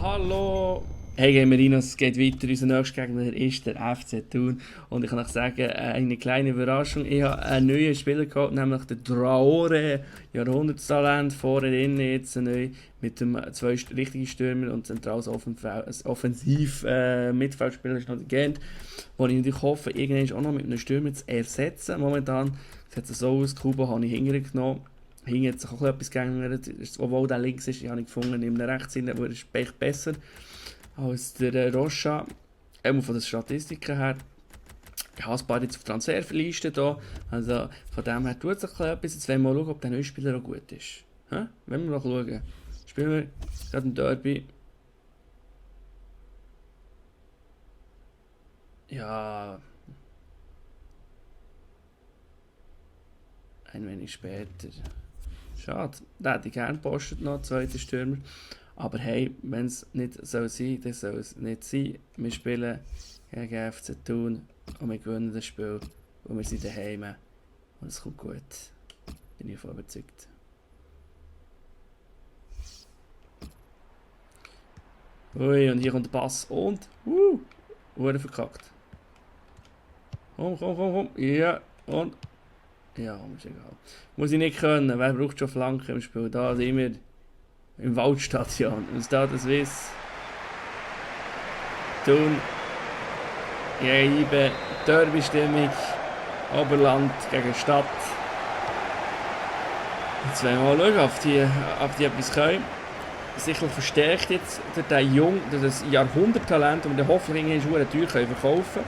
Hallo! Hey Gamerinos, es geht weiter. Unser nächster Gegner ist der FC Thun. Und ich kann euch sagen, eine kleine Überraschung. Ich habe einen neuen Spieler geholt, nämlich den Traore. Jahrhundertstalent, vorne drin jetzt neu mit dem zwei richtigen Stürmer und zentrales Offensiv Mittelfeldspieler ist noch der Gent, wo ich natürlich hoffe, irgendwann auch noch mit einem Stürmer zu ersetzen. Momentan sieht es so aus, Kuba habe ich hinterher genommen. Hinten hat sich auch etwas geändert, obwohl der links ist, ich habe ihn gefunden, im rechts hinten, wo er ist besser als der Rocha, von den Statistiken her. Ich habe ein paar jetzt auf Transferliste hier, also von dem her tut sich etwas. Jetzt wollen wir mal schauen, ob der neue Spieler auch gut ist. Wenn wir mal schauen. Spielen wir gerade ein Derby. Ja, ein wenig später. Schade, den hätte ich gerne gepostet noch, zweiter Stürmer. Aber hey, wenn es nicht soll sein, dann soll es nicht sein. Wir spielen gegen FC Thun und wir gewinnen das Spiel und wir sind daheim. Und es kommt gut. Bin ich davon überzeugt. Ui, und hier kommt der Pass und wurde verkackt. Komm. Ja, und ja, ist egal. Muss ich nicht können. Wer braucht schon Flanken im Spiel? Da sind wir im Waldstadion. Im Stade Suisse. Thun. Eben Derby-Stimmung. Oberland gegen Stadt. Jetzt wollen wir mal schauen, ob die etwas können. Sicherlich verstärkt jetzt durch das Jahrhunderttalent, und wir hoffentlich irgendwann teuer verkaufen können.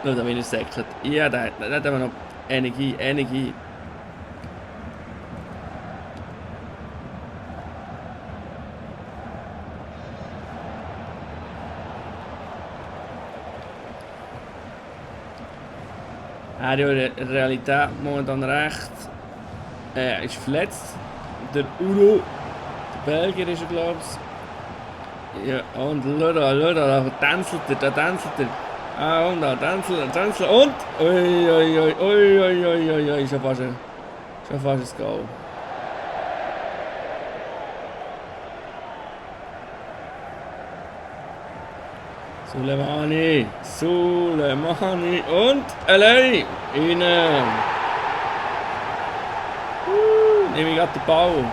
Schau, da wie er säckelt. Ja, der hat aber noch Energie. Er hat ja in der Realität momentan recht. Er ist verletzt. Der Udo, der Belgier ist er, glaube ich. Ja, und schau da tänzelt er. Ah, und da tänzelt und ui, schon fast ein Goal. Sulemani und allein rein. Nehme ich gerade den Ball.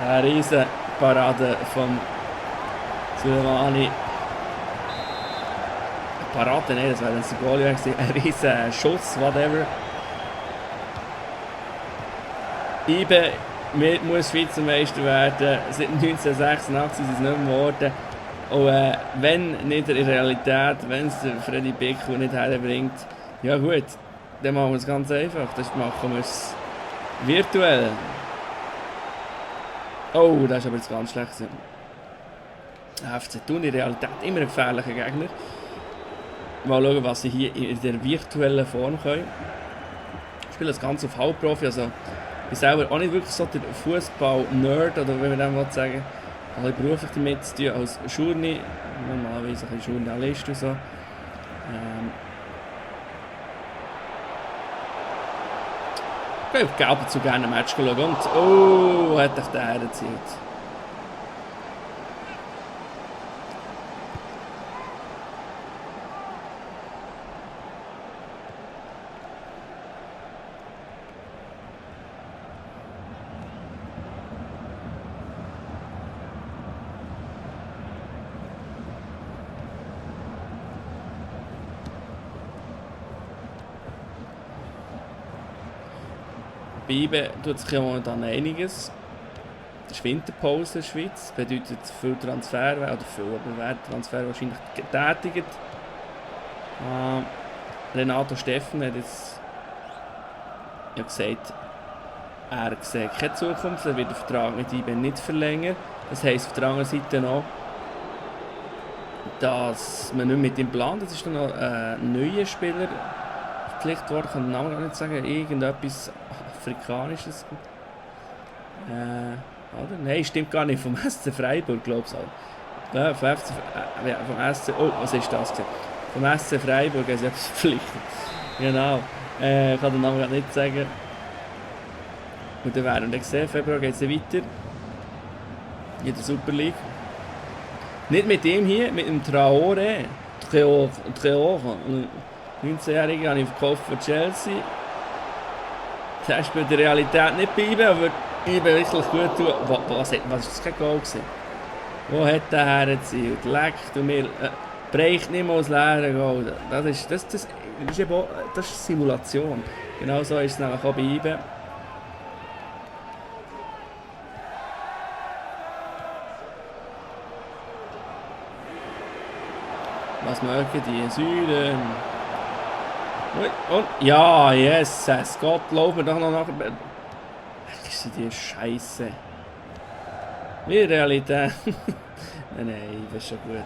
Eine riesen Parade von Sulemani. Parade, nein, das wäre dann der Goalie gewesen. Ein riesen Schuss, whatever. Ibe muss Vizemeister werden. Seit 1986 ist es nicht mehr geworden. Und wenn nicht in Realität, wenn es Freddy Bickel nicht herbringt, ja gut, dann machen wir es ganz einfach. Das machen wir es virtuell. Oh, das ist aber jetzt ganz schlecht. FC Thun in Realität immer ein gefährlicher Gegner. Mal schauen, was sie hier in der virtuellen Form können. Ich spiele das Ganze auf Halbprofi, also ich bin selber auch nicht wirklich so der Fußball-Nerd, oder wie man das sagen will. Ich habe beruflich damit zu tun als Journi, normalerweise ein Journalist und so. Ich würde ab und zu gerne ein Match schauen und hat dich der hergezielt. Bei IBE tut sich ja momentan einiges. Das ist Winterpause in der Schweiz, das bedeutet viel Transfer, oder viel Transfer wahrscheinlich getätigt. Renato Steffen hat jetzt gesagt, er sieht keine Zukunft, er wird den Vertrag mit IBE nicht verlängern. Das heisst auf der anderen Seite noch, dass man nicht mit ihm plant. Es ist dann noch ein neuer Spieler verpflichtet worden, ich kann den Namen gar nicht sagen, irgendetwas Afrikanisches. Oder? Nein, stimmt gar nicht, vom SC Freiburg, glaube ich. Ja, vom SC, oh, was ist das? Vom SC Freiburg, also verpflichtet. Genau. Ich kann den Namen gar nicht sagen. Und dann werden wir sehen, Februar geht es weiter. In der Super League. Nicht mit dem hier, mit dem Traore. Traore. 19-Jährige habe ich verkauft von Chelsea. Der spielt in der Realität nicht bei IBE, aber IBE wirklich gut tun. Was ist das kein Goal gewesen? Wo hat der hergezielt? Leckt und mir. Breicht nicht mal das leere Goal. Das ist eben auch, das ist Simulation. Genau so ist es nämlich auch bei IBE. Was mögen die Süden? Und ja, yes, Gott, laufen wir doch noch nach. Was sind die Scheiße? Wie Realität. Nein, das ist schon gut.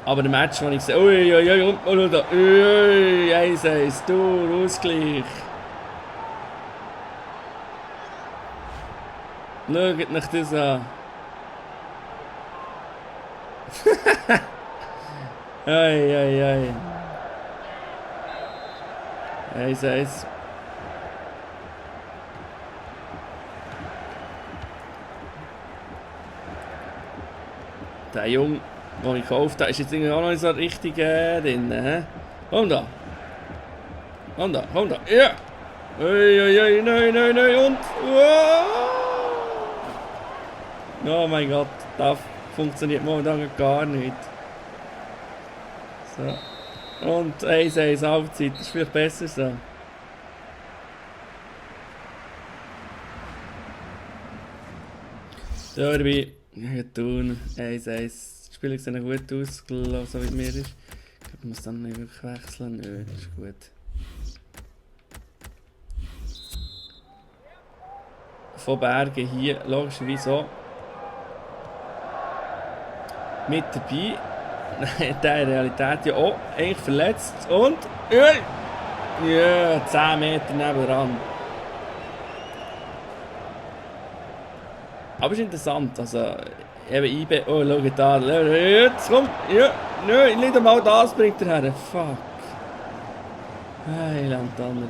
Aber der Match, den ich sehe. Uiuiui, und da. Ui, 1-1, du, Ausgleich. Schaut euch das an. Ei. 1-1. Der Junge, den ich gekauft habe, ist jetzt irgendwie auch noch nicht so richtig drin. Komm da. Ja. Ui, nein. Und. Oh mein Gott, das funktioniert momentan gar nicht. So. Und 1-1 Halbzeit, das ist vielleicht besser so. Derby, Thun, 1-1. Die Spieler sehen gut aus, so wie es mir ist. Ich glaube, ich muss dann nicht wirklich wechseln. Nö, das ist gut. Von Bergen hier, logischerweise auch. Mit dabei. Der in Realität ja auch eigentlich verletzt. Und. Ja, 10 Meter nebenan. Aber es ist interessant. Also, eben IBE. Oh, schau da. Jetzt kommt. Ja, nein, nicht einmal das bringt er her. Fuck. Heiland Donner.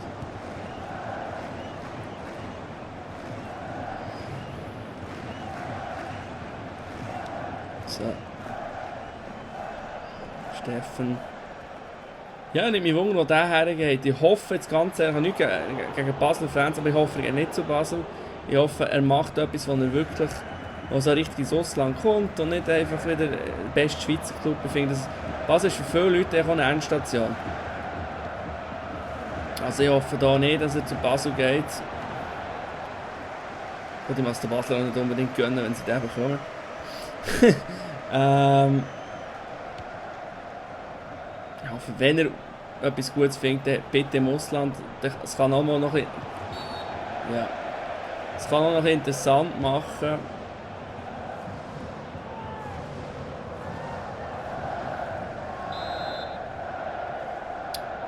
So. Steffen. Ja, nicht mich wundern, wo der hergeht. Ich hoffe jetzt ganz ehrlich, nicht gegen Basel-Fans, aber ich hoffe, er geht nicht zu Basel. Ich hoffe, er macht etwas, wo er wirklich so richtig ins Ausland kommt und nicht einfach wieder der beste Schweizer Club. Ich finde, Basel ist für viele Leute auch eine Endstation. Also ich hoffe da nicht, dass er zu Basel geht. Und ich muss den Basler nicht unbedingt gönnen, wenn sie den bekommen. Ich hoffe, wenn er etwas Gutes findet, bitte im Ausland. Es kann auch noch ein bisschen, ja, es kann auch noch interessant machen.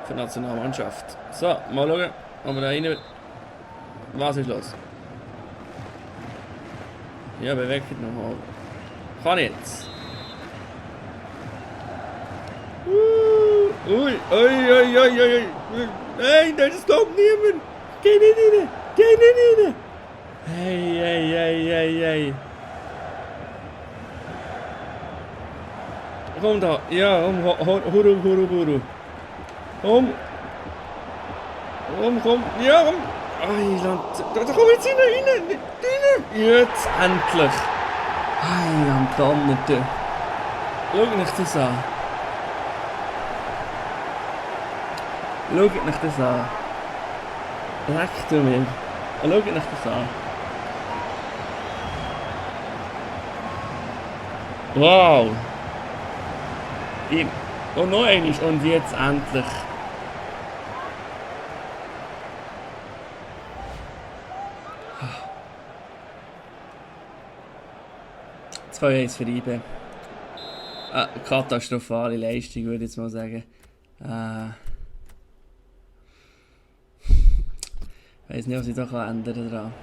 Für die Nationalmannschaft. So, mal schauen, ob wir da rein. Was ist los? Ja, bewegt nochmal. Kann jetzt. Ui. Nein, das glaubt niemand. Geh nicht rein. Hey. Komm da. Ja, huru. Komm. Ja, komm. Heiland. Da komm jetzt rein. Jetzt endlich. Heiland, Donnerte. Schau euch das an. Leckt mir. Schau euch das an. Wow. Und noch eines. Und jetzt endlich. 2-1 für IBE. Katastrophale Leistung, würde ich jetzt mal sagen. Ich weiß nicht, was ich da ändern kann.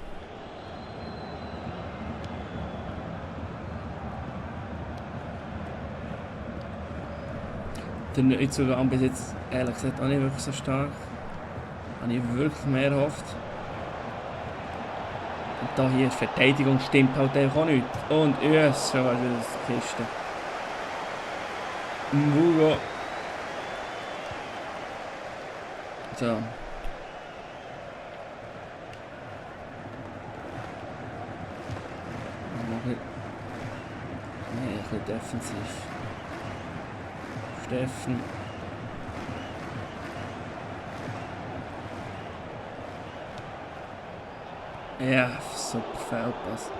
Der Neuzugang bis jetzt ehrlich gesagt auch nicht wirklich so stark. Habe ich wirklich mehr erhofft. Und da hier die Verteidigung stimmt halt einfach auch nicht. Und yes, schon mal wieder die Kiste. Mugo. So. Nee, ein bisschen defensiv. Steffen. Ja, super Feldpass.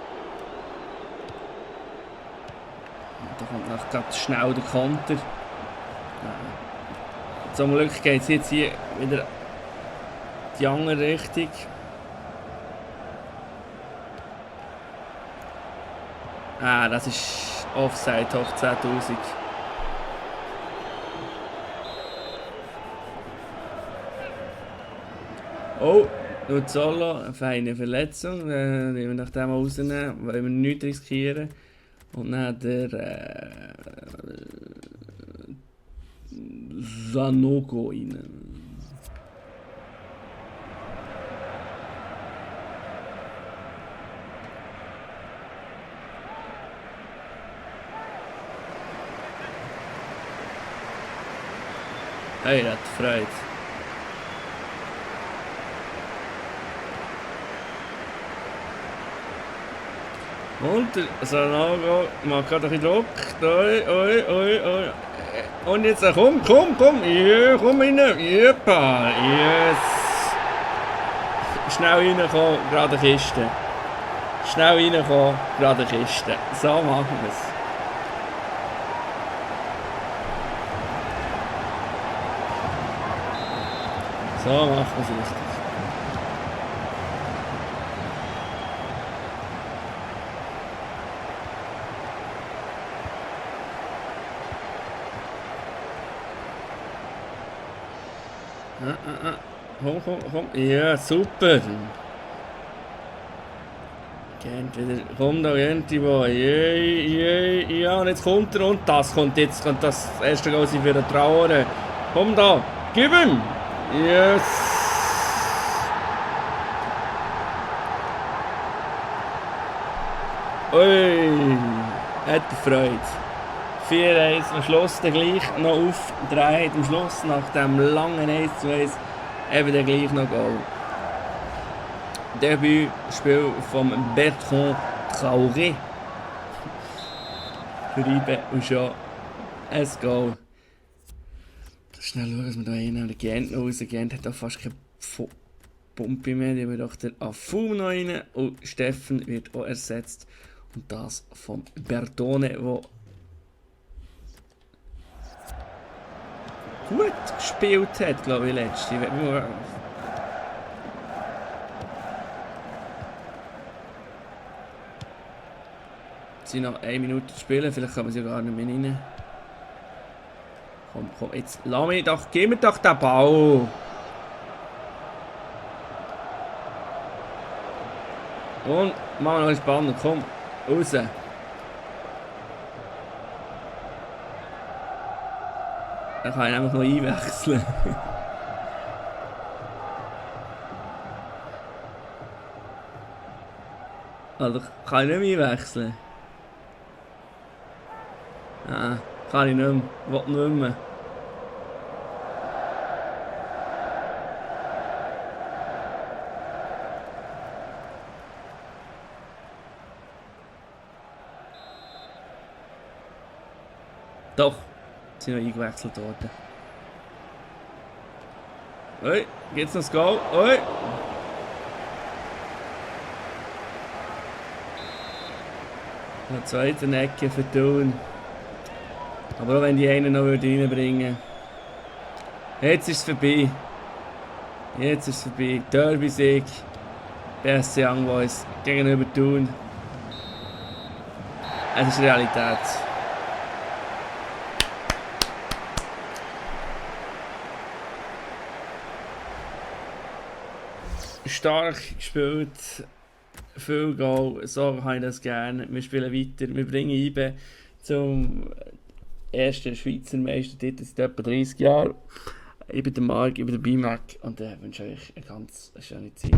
Und da kommt noch gerade schnell der Konter. Zum Glück geht es jetzt hier wieder die andere Richtung. Ah, das ist Offside hoch 10.000. Oh, Nuzzolo, eine feine Verletzung. Nehmen wir nach dem rausnehmen, wollen wir nichts riskieren. Und dann der Sanogo rein. Hey, dat Freude. Und der Sanogo macht gerade ein bisschen Druck. Oi. Und jetzt komm! Ja, komm rein! Jepa! Yes! Schnell reinkommen, gerade Kiste. Schnell reinkommen, gerade Kiste. So machen wir es. So machen wir es richtig. Komm. Ja, super. Geht wieder. Komm da irgendwo. Ja, und jetzt kommt er und das kommt jetzt. Und das erste Goal für den Traore. Komm da. Gib ihm. Yes. Ui. Hat er Freude. 4-1 am Schluss, dann gleich noch aufdreht am Schluss, nach dem langen 1-1, eben dann gleich noch Goal. Debütspiel von Bertrand Traoré. Für IBE und schon ein Goal. Schnell schauen, dass wir da rein die Gent noch rausgehen. Hat auch fast keine Pumpe mehr, die haben wir doch den Afu noch rein. Und Steffen wird auch ersetzt. Und das von Bertone, der gut gespielt hat, glaube ich, letzte. Es sind noch 1 Minute zu spielen, vielleicht kann man sie gar nicht mehr rein. Komm, jetzt lass mich doch, gib mir doch den Ball. Und machen wir noch ein Spanner, komm, raus. Dann kann ich einfach noch einwechseln. Also kann ich nicht mehr einwechseln. Ah, kann ich nicht mehr. Will nicht mehr. Doch. Sind noch eingewechselt worden. Oi, geht's noch das Goal? Oi! Noch zweite Ecke für Thun. Aber auch wenn die einen noch reinbringen würden. Jetzt ist es vorbei. Jetzt ist es vorbei. Derby-Sieg. BSC Young Boys gegenüber Thun. Es ist Realität. Stark gespielt, viel Goal, so habe ich das gerne. Wir spielen weiter, wir bringen IBE zum ersten Schweizer Meistertitel seit etwa 30 Jahren. Ich bin der Marc, ich bin der BIMAC und wünsche euch eine ganz schöne Zeit.